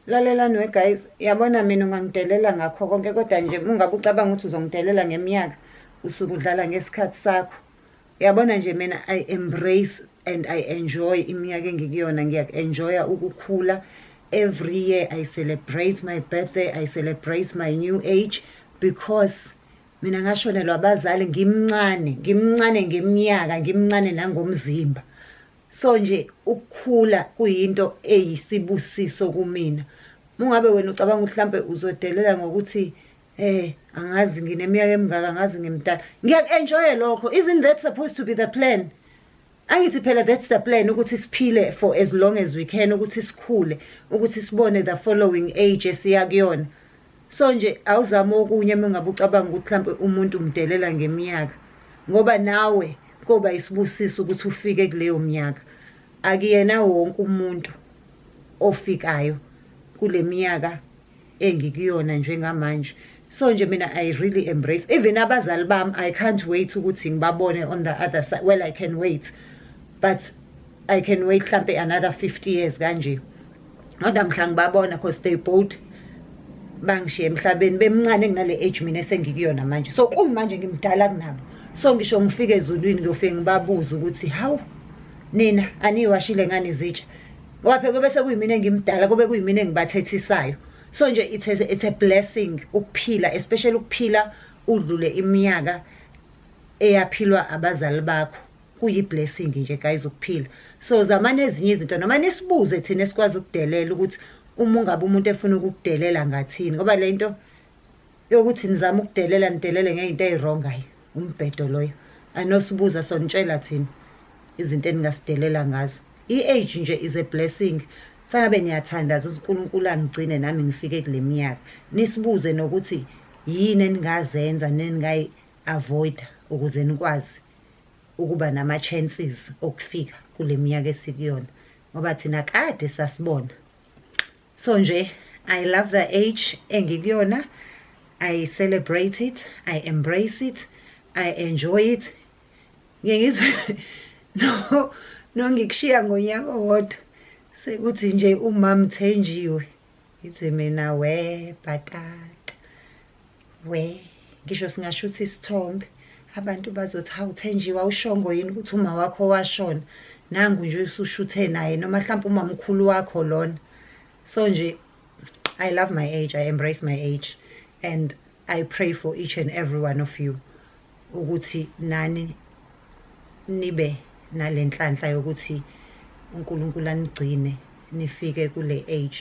Lalelani we guys, yabona mina ungangidelela ngakho konke, kodwa nje ungabe ucabanga ukuthi uzongidelela ngeminyaka, usuke udlala ngesikhathi sakho. Yabona nje mina, I embrace and I enjoy iminyaka engikuyona. Ngiyaku-enjoya ukukhula. Every year I celebrate my birthday, I celebrate my new age, because mina ngashonelwa abazali ngimncane, ngimncane ngeminyaka, ngimncane nangomzimba. So nje ukukhula kuyinto eyisibusiso kumina. Mungabe wena ucabanga ukuthi mhlambe uzodelela ngokuthi angazi ngineminyaka emingaka, angazi ngimdala, ngiyaku-enjoya lokho. Isn't that supposed to be the plan? Angithi phela that's the plan, ukuthi siphile for as long as we can, ukuthi sikhule, ukuthi sibone the following age esiya kuyona. So nje awuzama okunye uma ngabe ucabanga ukuthi mhlambe umuntu umdelela ngeminyaka, ngoba nawe koba isibusiso ukuthi ufike kuleyo minyaka. Akuyena wonke umuntu ofikayo kule minyaka engikuyona njengamanje. So nje mina I really embrace. Even abazali bami, I can't wait ukuthi ngibabone on the other side. Well, I can wait, but I can wait mhlampe another 50 years kanje, kodwa mhla ngibabona, 'cause they both bangishiye emhlabeni bemncane kunale age mina esengikuyona manje. So kuyimanje ngimdala kunabo. So ngisho ngifike ezulwini, ngiyofike ngibabuze ukuthi, "Hawu, nina aniyiwashile ngani izitsha?" Ngoba phela kube sekuyimina engimdala, kube kuyimina engibathethisayo. So nje it's a blessing ukuphila, especially ukuphila udlule iminyaka eyaphilwa abazali bakho. Kuyi-blessing nje guys ukuphila. So zamani ezinye izinto, noma nisibuze thina esikwazi ukudelela ukuthi uma ungabe umuntu efuna ukukudelela ngathini, ngoba le nto yokuthi nizame ukudelela, nidelele ngey'nto ey'wrong, hayi, umbhedo loyo. Anosibuza, sonitshela thina izinto eningasidelela ngazo. I-age nje is a blessing. Fanele be niyathandaza ukuthi uNkulunkulu angigcine nami ngifike kule minyaka. Nisibuze nokuthi yini eningazenza neningayi-avoida ukuze nikwazi ukuba nama-chances okufika kule minyaka esikuyona, ngoba thina kade sasibona. So nje I love the age engikuyona. I celebrate it, I embrace it, I enjoy it. Ngike ngizwe no ngikushiya ngonyaka owodwa, sekuthi nje umama Thenjiwe. Ngithi mina, we bhatata we, ngisho singashutha isithombe, abantu bazothi, "Hawu Thenjiwe, awushongo yini ukuthi uma wakho washona? Nangu nje usushuthe naye, noma mhlawumbe umamkhulu wakho lona." So nje I love my age, I embrace my age, and I pray for each and every one of you ukuthi nani nibe nalenhlanhla yokuthi uNkulunkulu anigcine nifike kule age.